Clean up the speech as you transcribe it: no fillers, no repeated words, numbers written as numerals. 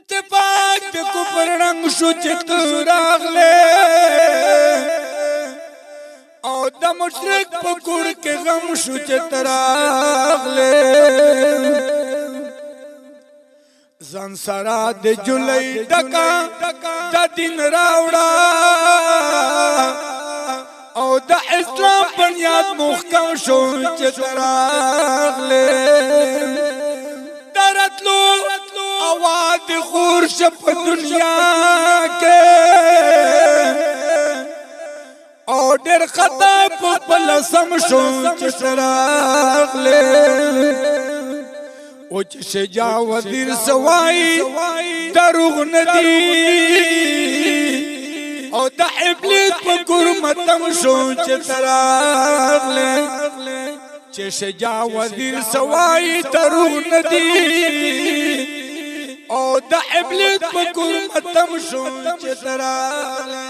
اتفاق د کفر رنگ شو چې راغله، او د مشرک په کور کې غم شو چې تراغله. ځان سره د جولای ډکا د دین راوړه، او د اسلام بنیاد محکم شو چې تراغله. درتلو اواز خور شپ دنیا کې، او ډېر خطا په پلسم شو چې تراغله. او چې شجاع وزیر سوای دروغ ندی، او د ابلیس په کور متم شو چې تراغله. چې شجاع وزیر سوای دروغ ندی، او د ابلیس په کور متم شو چې تراغله.